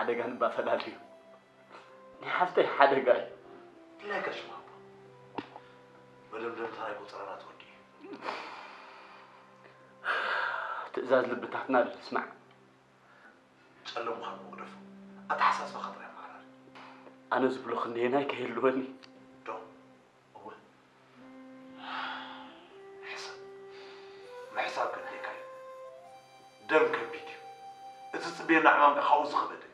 ሓደጋ ንባ ፈላልዩ። ናይ ሓፍተይ ሓደጋ እዩ። ድላይ ጋሽ ማሞ። መደምደምታ ናይ ቆጸራና ትወዲ እዩ። ትእዛዝ ልብታትና ዶ ንስማዕ? ጨለምኻን መጉደፎ ኣተሓሳስባኻ ጥራይ መሓራሪ። ኣነ ዝብሎ ክንደየናይ ከይህልወኒ። ዶ? እወ። ሕሰብ። ምሕሳብ ከድልየካ እዩ። ደም ከቢድ እዩ። እቲ ዝጽበየና ዕማም ከኣ ካብኡ ዝኸበደ እዩ።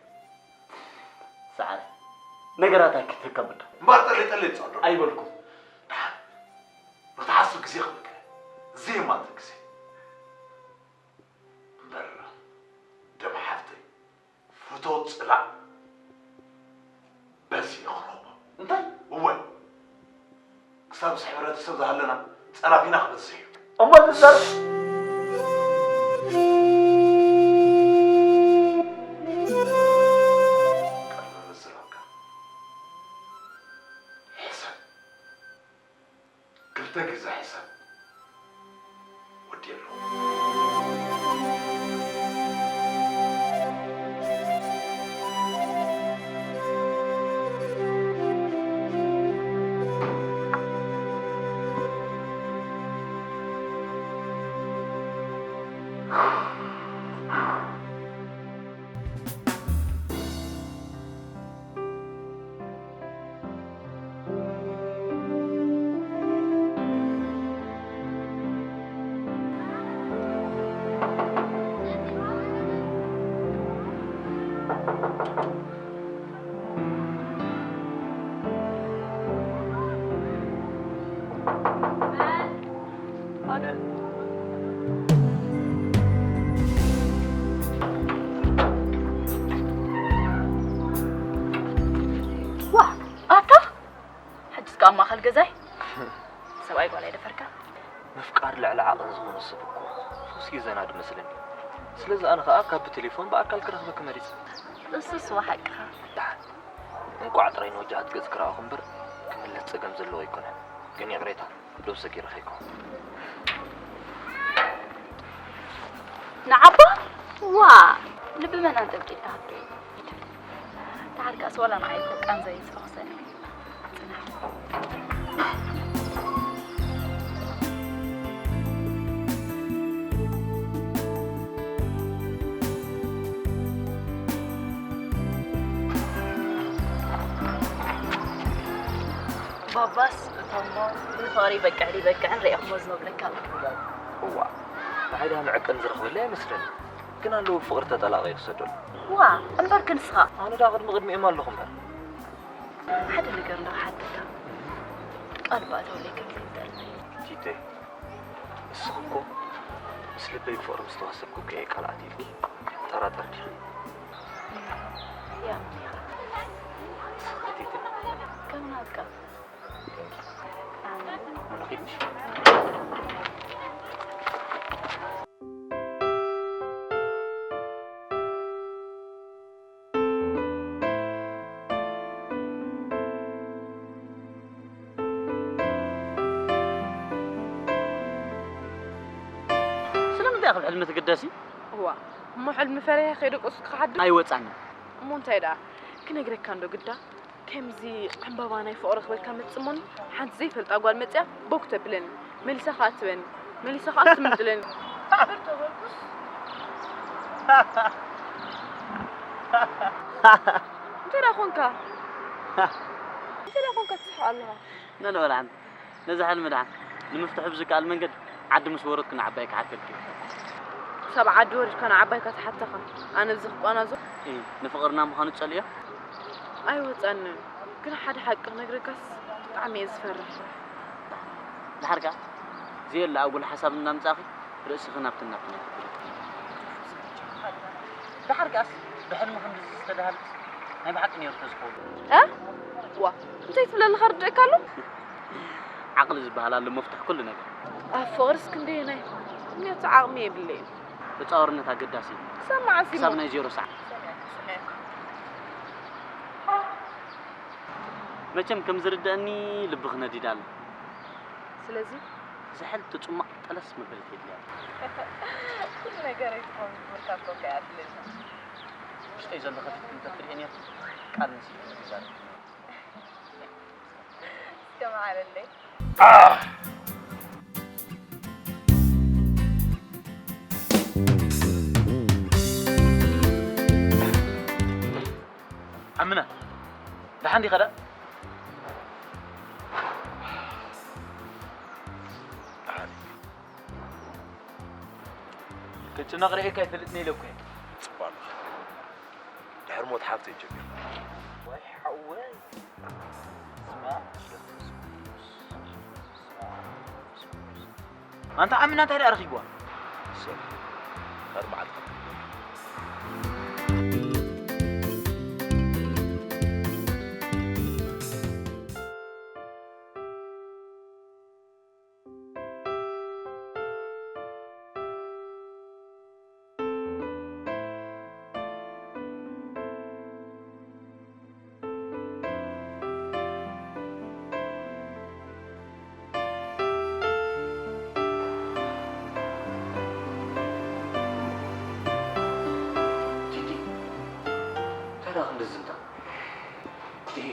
ሰዓት ነገራት ኣይክተከብዶ። እምበኣር ጠለይ ጠለይ ትጸዶ። ኣይበልኩ። ደሓን። ንኽትሓስብ ግዜ ክበካ። ዘይማት ግዜ። እምበር ደም ሓፍተይ ፍቶ ጽላእ በዚ ይኽረቦ። እንታይ? እወ። ክሳብ ምስ ሕብረተሰብ ዝሃለና ጸላፊና ክበዝሕ እዩ። እሞ ዝዘር- ቀርበ በዝራብካ። ሕሰብ። ክልተ ግዜ ሕሰብ። ወዲ ኣለዎ። ዋ፣ ኣታ ሕጅስ ከኣ ኣብ ማእከል ገዛይ ሰብኣይ ጓል ኣይደፈርካ? ምፍቃር ልዕሊ ዓቐን ዝኾነ ሰብ እኮ ፈውሲ እዩ ዘናዲ መስለኒ። ስለዚ ኣነ ኸኣ ካብ ብቴሌፎን ብኣካል ክረኽበኪ መሪጸ። እሱስ እወ ሓቅኻ። ደሓን። እንቋዕ ጥራይ ንወጃሃት ገጽኪ ረኣኹ እምበር ክምለስ ጸገም ዘለዎ ኣይኮነን። ግን ይቕሬታ፣ ዶብ ሰጊረ ከይኮን። ንዓባ? ዋ! ልቢ መን ኣንጠልጢልካ? ደሓር ከኣስ ዋላ ንዓይ እኮ ቃንዛ እዩ ዝፈኹሰኒ። ጽናሕ። ባባስ እቶሞ ብፍቕሪ ይበቅዕ ዶ ይበቅዕን ርኢኹሞ ዝነብለካ ኣለኹ። እዋ፣ ንዓይ ደኣ ምዕቀን ዝረኽበለይ ኣይመስለኒ። ግን ኣለዉ ብፍቕሪ ተጠላቒ ክሰደሉ። ዋ፣ እምበር ክንስኻ። ኣነ ደኣ ቅድሚ ቅድሚኦም ኣለኹ እምበር። ሓደ ነገር እንዶ ክሓተካ። ቃል ባእተውለይ ከም ዘይትጠልመኒ። ቲተይ፣ እስኺ እኮ ምስ ልበይ ብፍቕሪ ምስ ተዋሰብኩ እኮ እየ ቃል ኣትይልኪ። ጠራጠር ዲኺ? ያም ዲኻ? እስኺ ቲተይ። ከም ናትካ። ኣነ ኺድ ምሽ? ስለምንታይ ኢኺ ብሕልሚ ትግደሲ? እዋ፣ እሞ ሕልሚ ፈሪሀ ከይደቀስኩ ክሓድር? ኣይወጻንን። እሞ እንታይ ደኣ? ክነግረካ እንዶ ግዳ? ከምዚ ዕምባባ ናይ ፍቕሪ ክበካ መጽእ እሞኒ፣ ሓንቲ ዘይፈልጣ ጓል መጽያ ቦክ ተብለኒ፣ መሊሳ ከኣ ትበኒ፣ መሊሳ ከኣ ትምንጥለኒ። ብር ተበልኩስ። እንታይ ደኣ ኾንካ? እንታይ ደኣ ኾንካ ትስሕቕ ኣለኻ? ኖ፣ ኖ፣ ወላ ሓንቲ። ነዚ ሕልሚ ደሓን ንምፍትሑ ብዝከኣል መንገዲ ዓዲ ምስ ወረድኩ ንዓባይ ክሓተልኪ እየ። ክሳብ ዓዲ ወሪድካ ንዓባይካ ትሓተኻ? ኣነ ኣብዚ ክቋናዞ? እይ፣ ንፍቕርና ምዃኑ ትጸልእዮ? ኣይወጸንን፣ ግን ሓደ ሓቂ ክነግረካስ ብጣዕሚ እየ ዝፈርሕ። ደሓር ከኣ ዘየለ ኣጉል ሓሳብ እናምጻእኺ ርእስኺ ናብትን ናብትን ኣይትብሊ። ደሓር ከኣስ ብሕልሚ ክንድዚ ዝተዳሃልክስ ናይ ብሓቂ ነይሩ ተዝኸውን። እ? ዋ፣ እንታይ ትብለኒ ኸርድእካ ኣሎ? ዓቕሊ ዝበሃል ኣሎ መፍትሕ ኩሉ ነገር። ኣብ ፍቕርስ ክንደየናይ? ምኽንያቱ ዓቕሚ የብለይን። ተጻዋርነት ኣገዳሲ እዩ። ክሳብ መዓስ እዩ ክሳብ እሞ? ናይ ዜሮ ሰዓት። መቸም ከም ዝርድኣኒ ልብኺ ነዲዳ ኣላ። ስለዚ? ዝሕል ትጽማቕ ጠለስ መበለት የድልያ። ኩሉ ነገር ኣይትኾን ዝብልካ እኮ ከይኣትለና። ውሽጠይ ዘሎ ከፊትኪ እንተትርእየኒ ኢኺ፣ ቃል ንስቲ ክዛረብ። እስከ መዓረለይ። ዓምና፣ ደሓን ዲኻ ደኣ? ደሓን። ክጭነቕ ርእየካ ኣይፈልጥን ኢለ እኮ እየ። ጽቡቕ ኣለኻ። ድሕሪ ሞት ሓፍተይ ጀሚርና። ወይ ሓወይ። ስማ፣ ኣንታ ዓምና እንታይ ደኣ ረኺብዋ? ሰብ፣ ካልእ መዓልቲ። ቲቲ፣ እንታይ ደኣ ክንዲ ዝምታ? ኢሂ፣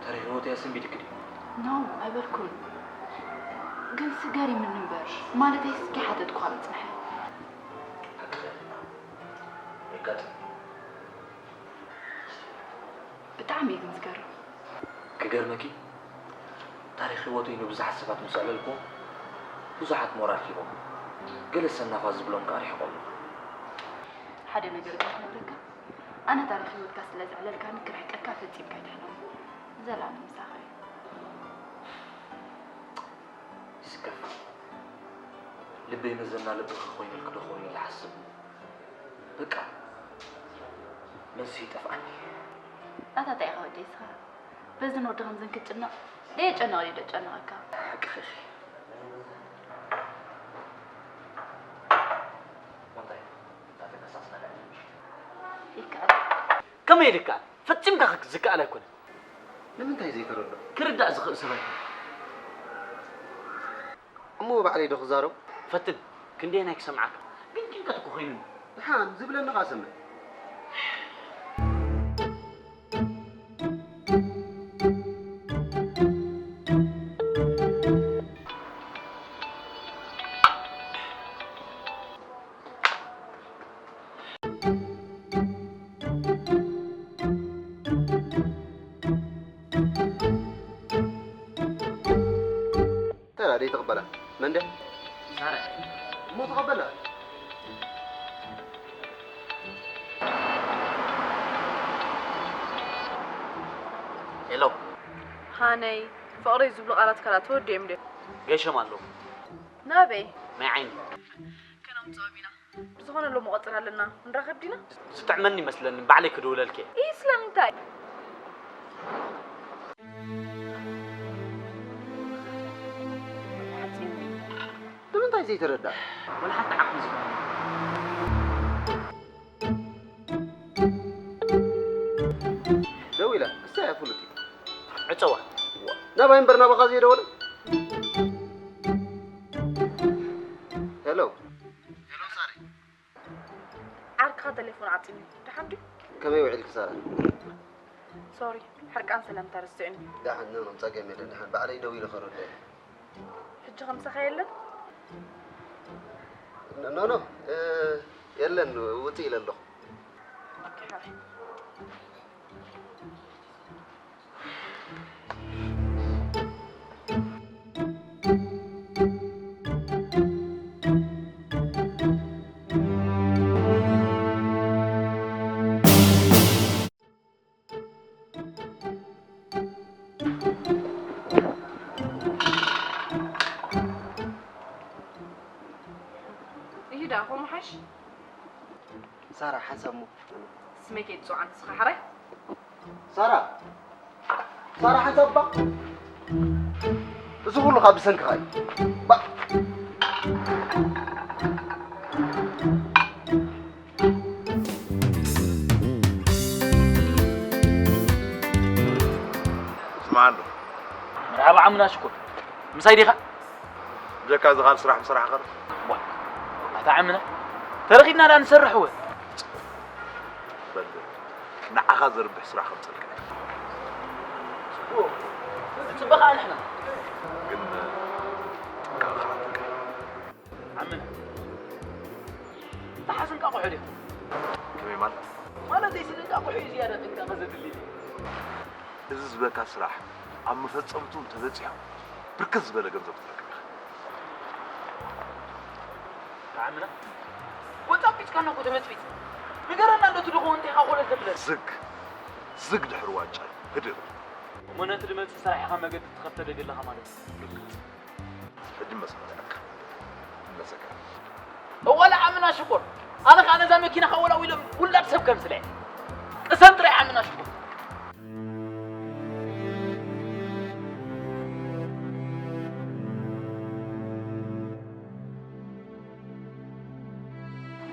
ታሪኽ ህይወተይ ኣሰንቢድኪ ድዩ? ኖ፣ ኣይበልኩን። ግን ስገሪምኒ እምበር፣ ማለተይ እስኪ ሓተትኩኻ ምጽንሐ። ሓቅኺ። የጋጥም። ብጣዕሚ እዩ ግን ዝገርም። ክገርመኪ፣ ታሪኽ ህይወተይ ንብዙሓት ሰባት ምስ ኣዕለልኩ፣ ብዙሓት ሞራል ሂቦም። ገለ ሰናፋት ዝብሎም ከኣ ርሒቖም። ሓደ ነገር ግን ክነግረካ፣ ኣነ ታሪኽ ህይወትካ ስለ ዘዕለልካኒ ክርሕቀካ ፈጺምካ ኣይትሕለሞ። ዘላለም ምሳኻ እየ። ይስከፍ። ልበይ መዘና ልብኺ ኮይነልኪ ዶ ኾን ኢለ እሓስብ። በቃ፣ መልሲ ይጠፍኣኒ። ኣታ እንታይ ኢኻ ወደይ እስኻ? በዝን ወዲ ከምዝን ክትጭነቕ፣ ደየጨነቕ ድዩ ደጨነቐካ? ሓቅኺ ኢኺ። እንታይ? እዛ ተከሳስና ልዕሊ ምሽት። ይከኣል። ከመይ ይልከኣል? ፈጺምካ ክክ-፣ ዝከኣል ኣይኮነን። ንምንታይ ዘይተረድኦ? ክርዳእ ዝኽእል ሰብ ኣይኮነን። እሞ ባዕለይ ዶ ክዛረብ? ፈትን፣ ክንደየናይ ክሰምዓካ? ግን ጭንቀት እኮ ኮይኑኒ። ደሓን፣ ዝብለኒ ኸኣ ሰምዕ። እንታይ ደኣ ደይትቕበላ? መን ድያ? ሳራ። እሞ ተቐበላ። ሄሎ። ሃነይ፣ ፍቕረይ ዝብሉ ቃላት ከላ ተወዲኦም ድዮም? ገይሾም ኣለዉ። ናበይ? ናይ ዓይኒ። ከነምጽኦም ኢና። ብዝኾነ ሎሚ ቀጽር ኣለና። ንራኸብ ዲና? ዝጥዕመኒ ይመስለኒ፣ ባዕለይ ክድውለልኪ እየ። ኢህ፣ ስለምንታይ? ንምንታይ ዘይተረዳእ? ወላ ሓንቲ ዓቕሚ ዝኾነ። ደው ኢላ፣ እሳ እያ ፍሉጥ እዩ። ዕጸዋ። ናባይ እምበር ናባኻ ዘይደወለ። ሄሎ። ሄሎ ሳሪ። ዓርክኻ ቴሌፎን ዓጺኒ። ደሓን ድዩ? ከመይ ውዒልኪ ሳራ? ሶሪ፣ ሕርቃን ሰላምታ ረሲዑኒ። ደሓን፣ ኖ፣ ኖ፣ ጸገም የለን። ደሓን፣ ባዕለይ ደው ኢለ ከረድኦ። ሕጂ ከምሳኻ የለን? ኖ፣ ኖ፣ ኖ፣ እ፣ የለን፣ ውጽእ ኢለ ኣለኹ። ኦኬ፣ ሓራይ። ይዳ፣ ከምኡ ሓሽ? ሳራ፣ ሓንሳብ እሞ። ስመይ ከይትጽውዓ ንስኻ ሓራይ? ሳራ! ሳራ፣ ሓንሳብ እባ! እዚ ኩሉ ካብ ብሰንክኻ እዩ። ባ-፣ ስማዕ ኣሎ። መርሓባ ዓምና ሽኮር። ምሳይ ዲኻ? ብጀካ እዚ ካልእ ስራሕ ምሰራሕ ቀር። ዋ፣ ኣታ ዓምና፣ ተረኺብና ደኣ ንሰርሕ ወ። በል፣ ንዓኻ ዘርብሕ ስራሕ ከምጸልካ እየ። ጽቡቕ። እቲ ጽቡቕ ከኣ ንሕና። ግን፣ ጠንቀቕ። ዓምና። እንተሓዝንካ ኣቑሑ ዲኻ? ከመይ ማለት? ማለተይ፣ ስለ እንዳ ኣቑሑ እዩ ዝያዳ ጥንቃቐ ዘድሊ። እዚ ዝበካ ስራሕ ኣብ መፈጸምቱ እንተበጺሑ፣ ብርክት ዝበለ ገንዘብ ክትረክብ ኢኻ። ዓምና፣ ወጣ ቢጭካና እኮ ተመጽቢጥ። ንገረና እንዶ ትድኾ እንታይ ኢኻ ኮለል ተብለና? ዝግ፣ ዝግ ድሕሪ ዋንጫ እዩ። ህድእ በል። እሞ ነቲ ድመጽእ ስራሕ ኢኻ መገዲ ትኸፍተለይ ዘለኻ ማለት እዩ። ርግጽ። ሕጂ መሰረትካ። መሰካ። እወ፣ ለዓምና ሽኮር። ኣነ ኸኣ ነዛ መኪና ኸወላዊሎም ውላድ ሰብ ከምስለ። ቅሰን ጥራይ ዓምና ሽኮር።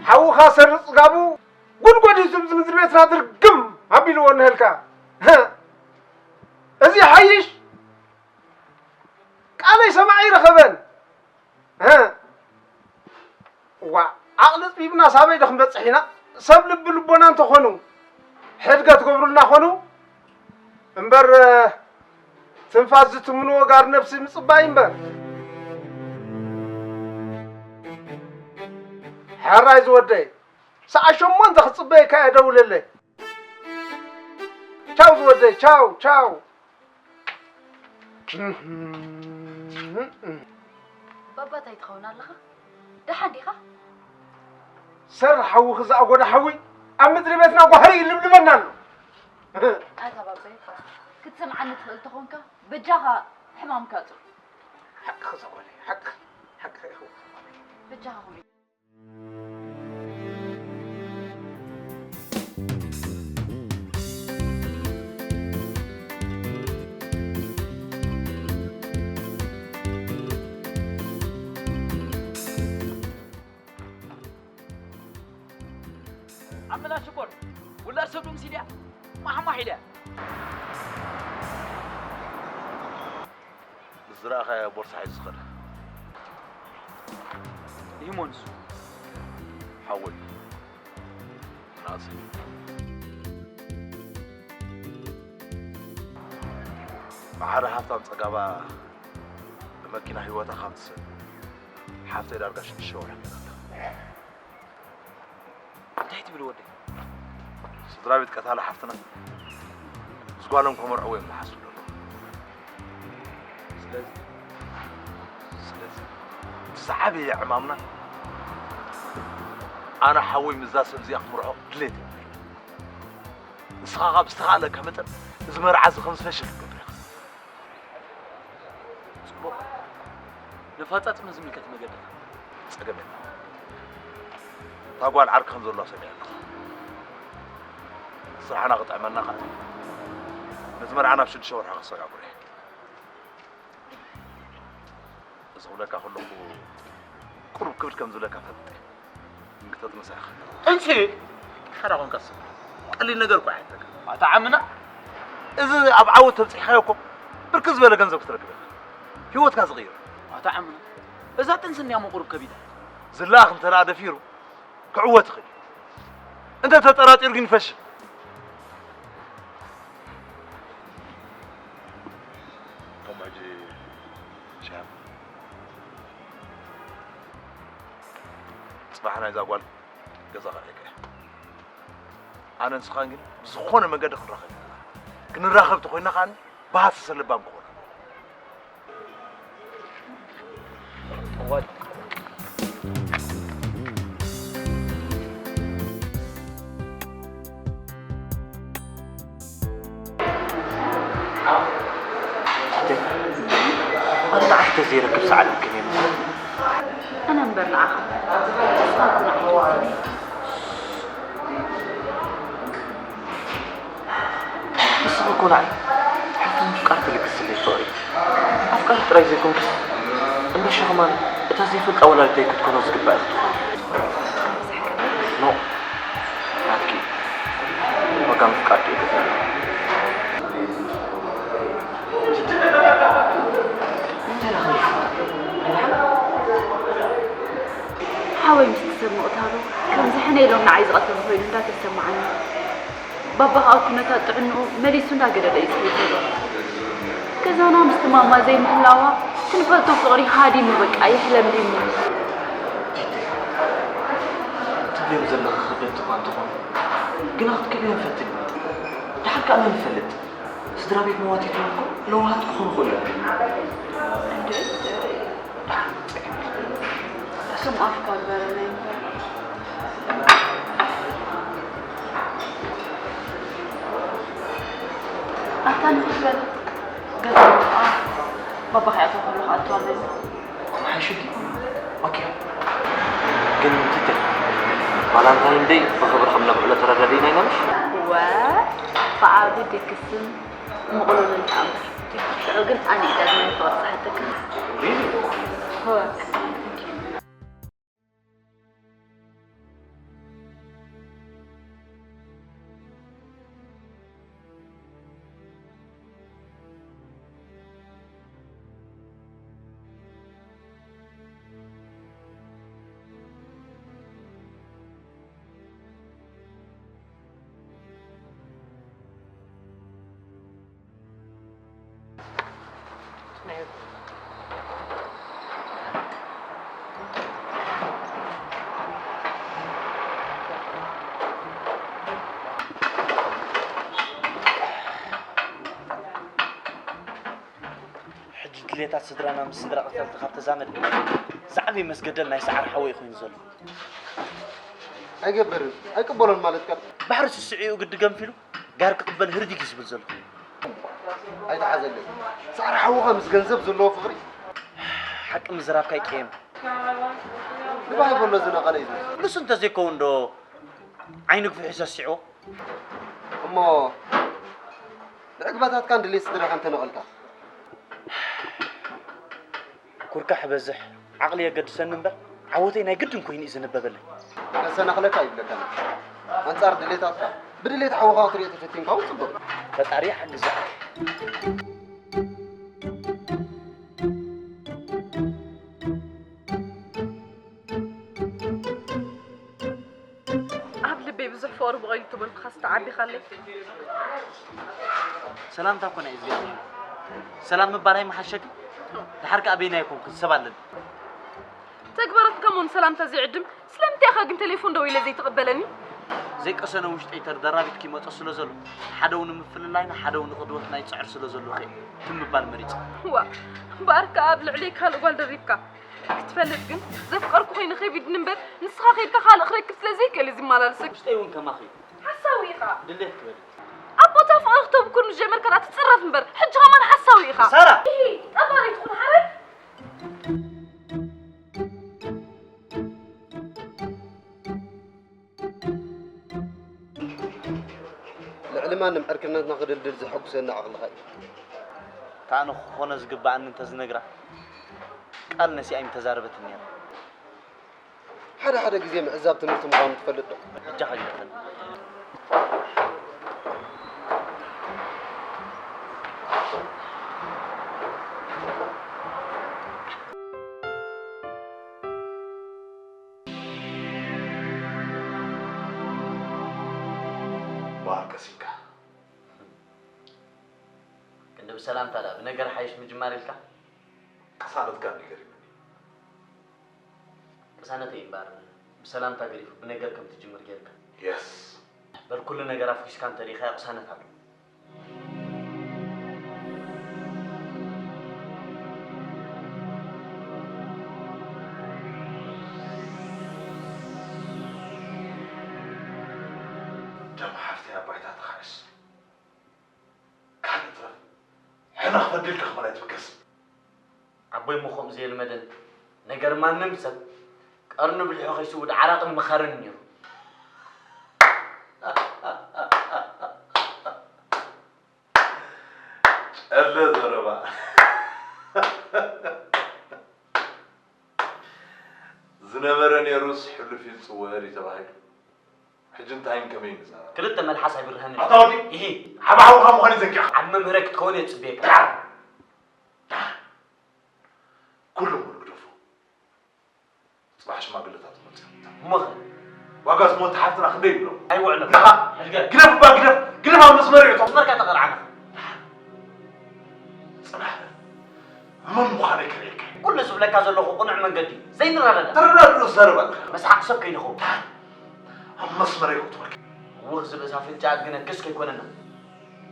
ሓውኻ ሰሪ ጽጋቡ ጉድጎድ እዩ ዝብዝም ዝቤትና ድርግም ኣቢልዎ እንሀልካ። እዚ ሓይሽ ቃለይ ሰማዒ ረኸበን። እ፣ ዋ፣ ዓቕሊ ኣጽቢብና ሳበይ ዶ ክንበጽሕ ኢና? ሰብ ልቢ ልቦና እንተኾኑ፣ ሕድገት ገብሩልና ኾኑ እምበር፣ ትንፋስ ዝትምንዎ ጋር ነብሲ ምጽባይ እምበር። ሕራይ ዝወደይ፣ ሰዓት ሸሞንተ ክጽበየካ እየ፣ ደውለለይ። ቻው ዝወደይ፣ ቻው፣ ቻው። ባባ፣ እንታይ ትኸውን ኣለኻ? ደሓን ዲኻ? ሰር ሓዊ ክዛእ ጎዳ ሓዊ ኣብ ምድሪ ቤትና ጓህሪ ይልብልበና ኣሎ። ኣታ ባባይ፣ ክትሰምዓኒ ትኽእል ተኾንካ፣ በጃኻ ሕማምካ ጽር። ሓቂ ክዛእ ጎዳ፣ ሓቂ፣ ሓቂ ኢኹ። በጃኻ ኹን። ዓምና ሽኮር፣ ውላድ ሰብ ዶ ምስ ኢልያ ማሕማሕ ኢልያ። ምስ ዝረኣኻያ ቦርሳ ሒዙ ዝኸደ። ይህሞ ንሱ። ሓወይ፣ ናእሲ። ማዕረ ሃብታም ጸጋባ ብመኪና ህይወታ ካብ ትስእን ሓፍተይ ዳርጋ ሽዱሽተ ወርሒ ገይራ ኣላ። እንታይ ትብል ወደይ? ስድራ ቤት ቀታሊ ሓፍትና ምስ ጓሎም ከመርዕዎ እዮም ዝሓስቡ ዘለዉ። ስለዚ፣ ስለዚ፣ እቲ ዝዓበየ ዕማምና ኣነ ሓወይ ምስዛ ሰብ እዚኣ ክምርዖ ድሌት የብለይን። ንስኻ ካብ ዝተኻእለካ መጠን እዚ መርዓ እዚ ከም ዝፈሽል ክትገብር ኢኻ። ጽቡቕ። ነፋጻጽም ዝምልከት መገዲ። ጸገም የለን። እታ ጓል ዓርኪ ከም ዘለዋ ሰሚዐ ኣለኹ። ስራሕና ክጥዕመና ከኣ ነቲ መርዓ ናብ ሽዱሽተ ወርሒ ከሰጋግሮ እየ። እዚ ክብለካ ከለኹ ቁሩብ ክብድ ከም ዝብለካ ፈልጥ እየ። እንክተጥንሳ ኢኻ። እንቺ ሓራ ኮንካስ ቀሊል ነገር እኮ ኣይሓተካ። ኣታ ዓምና፣ እዚ ኣብ ዓወት ተብጺሕካዮ እኮ ብርክት ዝበለ ገንዘብ ክትረክብ ኢኻ። ህይወትካ ዝቕይር። ኣታ ዓምና፣ እዛ ጥንሲ እንድያ እሞ ቁሩብ ከቢዳ። ዝለኣኽ እንተ ደኣ ደፊሩ ክዕወት ይኽእል እዩ። እንተ ተጠራጢሩ ግን ይፈሽል። ከምኡ ሕጂ ሽሃብ፣ ጽባሕ ናይዛ ጓል ገዛ ከርእየካ እየ። ኣነ ንስኻን ግን ብዝኾነ መንገዲ ክንራኸብ ኢና። ክንራኸብ ተኾይንና ከኣ ብሃሰሰ ለባም ክኾን። ኣነ ንዓኺ ተዘይረክብ ሰዓል ከመይ ይመስል? ኣነ እምበር ንዓኻ። ንስኻ እኮ ንዓይ ትወስን። ንስኺ እኮ ንዓይ ሕልፊ ምፍቃር ትልግስለይ ፍቕሪ። ኣፍቃሪት ጥራይ ዘይኮንክስ፣ እምበሺ ከማን እታ ዘይፈልጣ ወላዲተይ ክትኮኖ ዝግባእ ኢኺ ትኾኒ። ኖ፣ ናትኪ ዋጋ ምፍቃር ድዩ? ሓወይ ምስ ትሰምዑ ታሩ ከምዚ ሕነ ኢሎም ንዓይ ዝቐተሉ ኮይኑ እንዳተሰማዓኒ። ባባ ከዓ ኩነታት ጥዕንኡ መሊሱ እንዳገደደ እዩ ዝኸይድ ዘሎ። ገዛና ምስቲ ማማ ዘይምህላዋ ክንፈልጦ ፍቕሪ ሃዲሙ በቃ የሕለምሊሙ። ትብልዮም ዘለኺ ከበድቲ እኳ እንተኾኑ ግና ክትክእልዮም ፈትኒ። ደሓር ከዓ መን ይፈልጥ? ስድራ ቤት መዋቲቶም እኮ ለዋሃት ክኾኑ ይኽእሉ እዮም። እንዴ? ደሓር ጸገም የለን። ስም ኣፍካ ግበረለይ እምበር። ኣታ ንኽትበል ገዛ ምውፅኣ ባባኻ ይኣትዎ ከለኹ ኣትዋለይ። መሓይሽኪ? ኦኬ። ግን ቲተ፣ ቫላንታይን ደይ ብኽብሪ ከም ነብዕሎ ተረዳዲእና ኢና ምሽ? እወ፣ ብዓቢ ድግስን ምቕሉልን ከኣ እምበር። ሽዑ ግን ኣነ እየ ዳግማይ ክበጽሓተካ። ሪሊ? እወ። ሕጂ ድሌታት ስድራና ምስ ስድራ ቀተልቲ ካብ ተዛመድ፣ ዝዓበየ መስገደል ናይ ሰዓር ሓወይ ኮይኑ ዘሎ። ኣይገብርን ኣይቅበሎን ማለት ካብ ባሕሪ ስስዒኡ ግዲ ገንፊሉ ጋር ክቕበል ህርዲግ እዩ ዝብል ዘሎ። ኣይተሓዘለይ። ሰዓር ሓውኻ ምስ ገንዘብ ዘለዎ ፍቕሪ ሓቂ ምዝራብካ ይቀየም። ንባህ ይበሎ ዝነቐለ እዩ። ንሱ እንተዘይከውን ዶ ዓይኑ ግፍሑ ሰሲዕዎ? እሞ ንዕግበታትካን ድሌት ስድራኻን ተነቐልካ። ኩርካሕ በዝሕ ዓቕሊ የገድሰኒ እምበር ዓወተይ ናይ ግድን ኮይኑ እዩ ዝንበበለይ። ከሰናኽለካ ይብለካ። ኣንጻር ድሌታትካ ብድሌት ሓውኻ ክትሪኦ ተፈቲንካ እውን ጽቡቕ። ፈጣሪ ይሓግዘካ። ኣብ ልበይ ብዙሕ ፍቕሪ ብቐይሉ ተበልኩኻስ ተዓቢኻለይ። ሰላምታ እኮ ናይ እግዚኣብሔር። ሰላም ምባል ኣይመሓሸክን? ድሓር ከኣ በይናይ ኣይኮንኩን፣ ሰብ ኣለኒ። ተግባራትካ እሞ ንሰላምታ ዘይዕድም፣ ስለምንታይ ኢኻ ግን ቴሌፎን ደዊለ ዘይትቕበለኒ? ዘይቀሰነ ውሽጠይ ተደራቢት ክመጾ ስለ ዘሎ፣ ሓደው ንምፍልላይና ሓደው ንቕድወትና ይጽዕር ስለ ዘሎ እየ ትም ምባል መሪጸ። ዋ፣ እምበኣር ከኣ ኣብ ልዕለይ ካልእ ጓል ደሪብካ። ክትፈልጥ ግን፣ ዘፍቀርኩ ኮይነ ከቢድኒ እምበር፣ ንስኻ ከይድካ ካልእ ክረክብ ስለ ዘይክእል እዩ ዝመላለሰካ። ውሽጠይ እውን ከማኺ እዩ። ሓሳዊ ኢኻ። ድሌት ክበል። ኣብ ቦታ ፍቕሪ ክተብኩር ምስ ጀመርካ ደኣ ትጽረፍ እምበር፣ ሕጂ ከማን ሓሳዊ ኢኻ። ሳራ! ኢሂ፣ ጠባሪ ትኹን ሓረግ። ልዕሊ ማንም ዕርክነትና ክድልድል ዘሐጉሰኒ ዓቕልኻ እዩ። እታ ኣነ ክኾኖ ዝግብኣኒ እንተዝነግራ ቃል ነሲኣ ኣይምተዛረበትን ነይራ። ሓደ ሓደ ግዜ ምዕዛብ ትምህርቲ ምዃኑ ትፈልጥ ዶ? በጃኻ ግደፈኒ። እምበኣር ቀሲንካ። ክንዲ ብሰላምታ ደኣ ብነገር ሓይሽ ምጅማር ኢልካ? ቅሳነትካ እንዲ ገሪሙኒ። ቅሳነተይ እምበኣር ብሰላምታ ገዲፉ ብነገር ከም ትጅምር ጌርካ። የስ። በል ኩሉ ነገር ኣፍኪስካ እንተሪኢኻዮ ቅሳነት ኣሎ። ደም ሓፍተይ ኣባይታ ተኻዕስ። ካልእ ትረፍ ሕነኽ በዲልካ ክበላ ኣይትብገስ። ኣቦይ እሞ ከምኡ ዘየልመደኒ ነገር ማንም ሰብ ቀርኑ ብልሑ ከይስውድ ዓራቕን ምኻርን ነይሩ። ጨለ ዘረባ። ዝነበረ ነይሩስ ሕሉፍ እዩ ዝጽወር እዩ ተባሂሉ። ሕጂ እንታይን ከመይን ንዛረብ? ክልተ መልሓስ ኣይብርሀንን። ኣታ ወዲ! ኢሂ! ዓቢ ሓውኻ ምዃን እዩ ዘንጊዕኻ። ዓቢ መምህረይ ክትከውን እየ ዝጽበየካ። ድሓር! ድሓር! ኩሉ ሙሉ ግደፎ። ጽባሕ ሽማግለታት መጽዮም። እሞኸ ዋጋ ዝሞት ሓፍትና ክንደይ ይብሎ? ኣይውዕሎ። ንኻ ግደፍ እባ ግደፍ፣ ግደፍ ኣብ መስመር ይእቶ። መስመርካ ተቐርዓና። ጽናሕ፣ መን ምዃነይ ከርእየካ። ኩሉ ዝብለካ ዘለኹ ቅኑዕ መንገዲ፣ ዘይንረዳዳእ። ተረዳድኡ ዝዛረብ ኣለኻ። መስሓቕ ሰብ ከይንኸውን። ኣብ መስመር ይእቶ። ውኽ ዝብል ኣፍንጫ ግን ክስ ከይኮነና።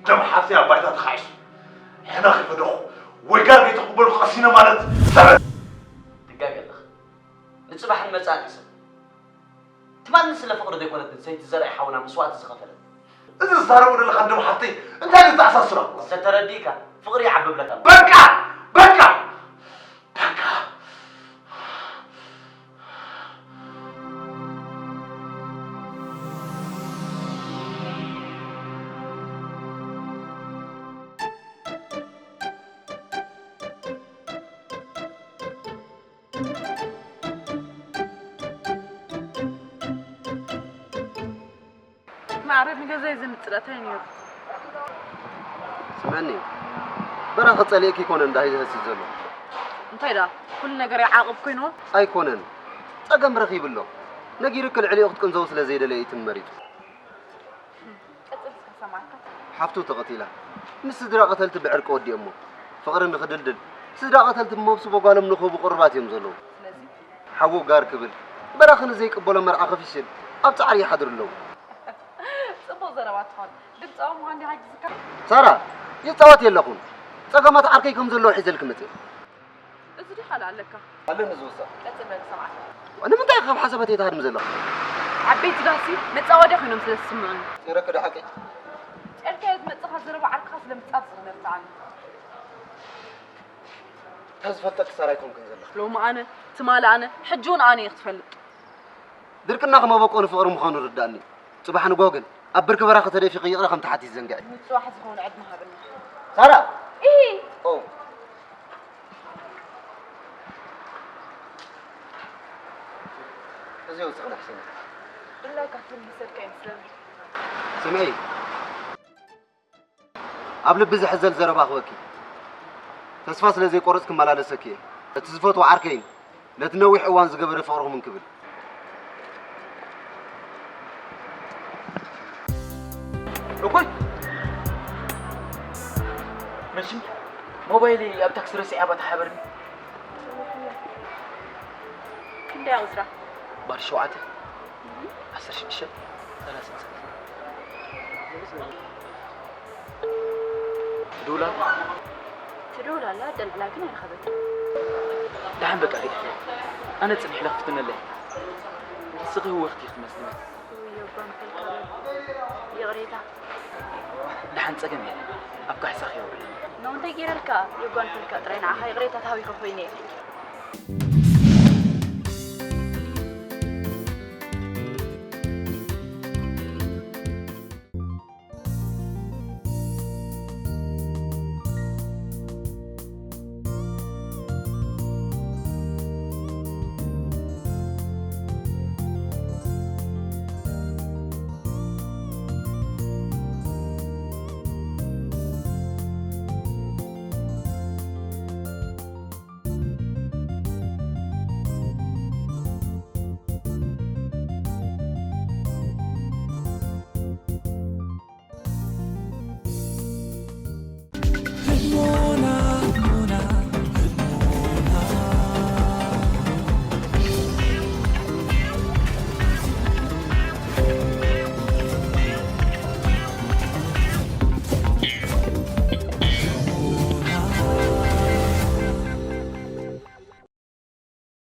ደም ሓፍተይ ኣብ ባይታ ተኻዒሱ። ሕነ ከይፈደኹ ወይ ጋር ከይተቕበልኩ ቀሲነ ማለት ሰበ። ትጋገ ኣለኻ። ንጽባሕን መጻእን ሕሰብ። ትማሊ ስለ ፍቕሪ ዘይኮነት ንሰይቲ ዘርኣይ ሓውና መስዋእቲ ዝኸፈለት። እዚ ዝዛረቦ ዘለኻ ደም ሓፍተይ እንታይ እዩ ዝተኣሳስሮ? ዝተረዲእካ ፍቕሪ ይዓብብለካ ኣሎ። በቃ! በቃ! በቃ! ማዕረ ንገዛይ ዘምጽእ እንታይ ነይሩ? ስምዕኒ፣ በራኺ ጸሊእኪ ይኮነ እንዳ ሂዘ ህሲ ዘሎ። እንታይ ደኣ፣ ኩሉ ነገር ይዓቕብ ኮይኑ? ኣይኮነን፣ ጸገም ረኺቡ ኣሎ። ነጊሩኪ ልዕሊኡ ክትቅንዘው ስለ ዘይደለየ እዩ ትም መሪጹ። ቀጽል እስከ ሰማዕካ። ሓፍቱ ተቐቲላ። ምስ ስድራ ቀተልቲ ብዕርቂ ወዲኦሞ። ፍቕሪ ንኽድልድል፣ ስድራ ቀተልቲ ብመብስቦ ጓሎም ንኽህቡ ቅሩባት እዮም ዘለዉ። ስለዚ? ሓዉ ጋር ክብል፣ በራኺ ንዘይቅበሎ መርዓ ክፍሽል፣ ኣብ ጻዕሪ ይሓድሩ ኣለዉ። ጽቡቕ ዘረባ ትኾን፣ ግን ጸባ ምዃን ዲኻ ግዝካ? ሳራ፣ ይጻወት የለኹን። ጸገማት ዓርከይ ከም ዘለዉ ሒዘልኪ መጽእ። እዚ ድኻ ኣለካ? ኣለኒ ዝውሳእ። ቀጽል በል ሰማዕካ። ንምንታይ ካብ ሓሳባተይ ትሃድሚ ዘለኻ? ዓበይቲ ዳሲ መጻወድያ ኮይኖም ስለ ዝስምዑኒ። ጺረኪ ዶ ሓቀይ? ጸልካዮ ዝመጽኻ ዘረባ ዓርክኻ ስለ ምጻብጽ ነብትዓኒ። እንታይ ዝፈልጠኪ ሳራ ኣይኮንክን ዘለኺ። ሎሚ ኣነ፣ ትማሊ ኣነ፣ ሕጂ እውን ኣነ እየ ክትፈልጥ። ድርቅና ከመበቆ ንፍቕሪ ምዃኑ ርዳእኒ። ጽባሕ ንግሆ ግን ኣብ ብርኪ በራኺ ተደፊኺ ይቕረ ከም ትሓቲ ይዘንግዕ። ንጽባሕ ዝኸውን ዕድመ ሃብና። ሳራ! ኢ! ኦ። እዚ ውስኽ ናሕስና። ድላይካ ትምልሰልካ ይመስለኒ። ስምዒ። ኣብ ልቢ ዝሕዘል ዘረባ ክበኪ ተስፋ ስለ ዘይቆርጽ ክመላለሰኪ እየ። እቲ ዝፈትዎ ዓርከይን ነቲ ነዊሕ እዋን ዝገበረ ፍቕርኹምን ክብል። እኩይ! መሽም ሞባይለይ ኣብ ታክሲ ረሲዐ ኣባ ተሓበርኒ። ክንደይ ኣቑጽራ? ባር ሸውዓተ፣ ዓሰርተ ሽዱሽተ፣ ሰላሳ ሰለስተ። ትድውል ኣላ? ትድውል ኣላ፣ ደልድላ ግን ኣይረኸበትን። ደሓን በቃ ግደፍያ። ኣነ ጽኒሕ ኢለ ክፍትነለይ። ንስኺ ህወኽቲ ኢኺ ትመስልኒ። ውይ፣ የጓንፈልካ በል። ይቕሬታ። ደሓን ጸገም የለን። ኣብ ካሕሳኺ የውዕል። ኖ፣ እንታይ ገይረልካ? የጓንፈልካ ጥራይ ንዓኻ ይቕሬታ ተሃቢኸ ኮይነ እየ።